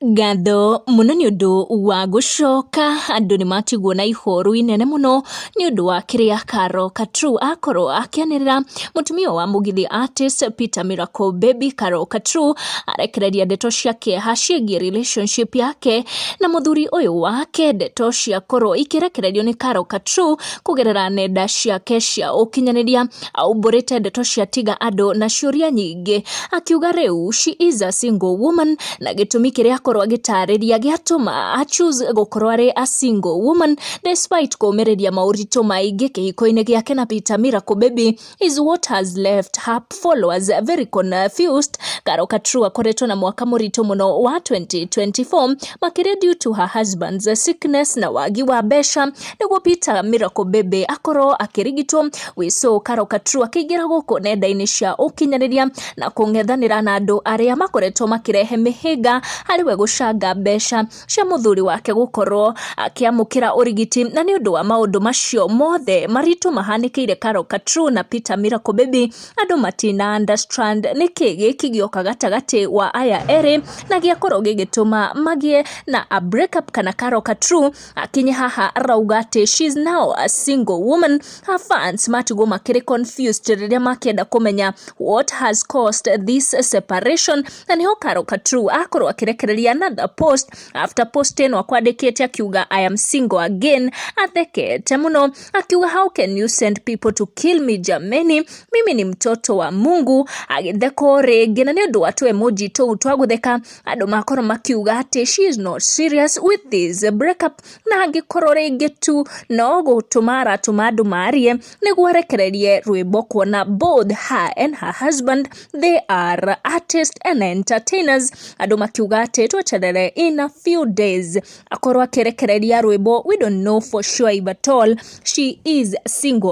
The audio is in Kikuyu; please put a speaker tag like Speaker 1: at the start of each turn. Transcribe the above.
Speaker 1: Ngatho mũno nĩ ũndũ wa gũcoka. Andũ nĩ matigwo na ihoru inene mũno nĩ ũndũ wa kĩrĩa Carol Katru akorwo akĩanĩrĩra. Mũtumia wa mũgithi artist Peter Miracle Baby, Carol Katru, arekereria ndeto cia kĩeha ciĩgiĩ relationship yake na mũthuri ũyũ wake. Ndeto ciakorwo ikĩrekererio nĩ Carol Katru kũgerera nenda ciake cia ũkinyanĩria. Aumbũrĩte ndeto ciatiga andũ na ciũria nyingĩ, akiuga rĩu she is a single woman, na gĩtũmi kĩrĩa akorwo agĩtarĩria gĩatũma a choose gũkorwo arĩ a single woman despite kũmĩrĩria maũritũ maingĩ kĩhiko-inĩ gĩake na Peter Miracle Baby is what has left her followers very confused. Carol Katru akoretwo na mwaka mũritũ mũno wa 2024, makĩria due to her husband's sickness na wagi wa mbeca nĩguo Peter Miracle Baby akorwo akĩrigitwo. We saw Carol Katru akĩingĩra gũkũ nenda-inĩ cia ũkinyanĩria na kũng'ethanĩra na andũ arĩa makoretwo makĩrehe mĩhĩnga harĩ we gũcanga mbeca cia mũthuri wake gũkorwo akĩamũkĩra ũrigiti. Na nĩ ũndũ wa maũndũ macio mothe maritũ mahanĩkĩire Carol Katru na Peter Miracle Baby, andũ matina understand nĩkĩ gĩkĩ gĩoka gatagatĩ wa aya erĩ na gĩakorwo gĩgĩtũma magĩe na a breakup, kana Carol Katru akinye haha arauga atĩ she's now a single woman. Her fans matigwo makĩrĩ confused rĩrĩa makĩenda kũmenya what has caused this separation, na nĩho Carol Katru akorwo akĩrekereria another post after post ĩno akwandĩkĩte akiuga, "I am single again," athekete mũno akiuga, "How can you send people to kill me? Jameni, mimi ni mtoto wa Mungu." Agĩtheka o rĩngĩ, na nĩ ũndũ wa tũ emoji tũu twa gũtheka, andũ makorwo makiuga atĩ she is not serious with this breakup, na angĩkorwo rĩngĩ tu no gũtũma aratũma andũ marie nĩguo arekererie rwĩmbo, kuona both her and her husband, they are artists and entertainers. Andũ makiuga atĩ tweterere, in a few days akorwo akĩrekereria rwĩmbo. We don't know for sure if at all she is single.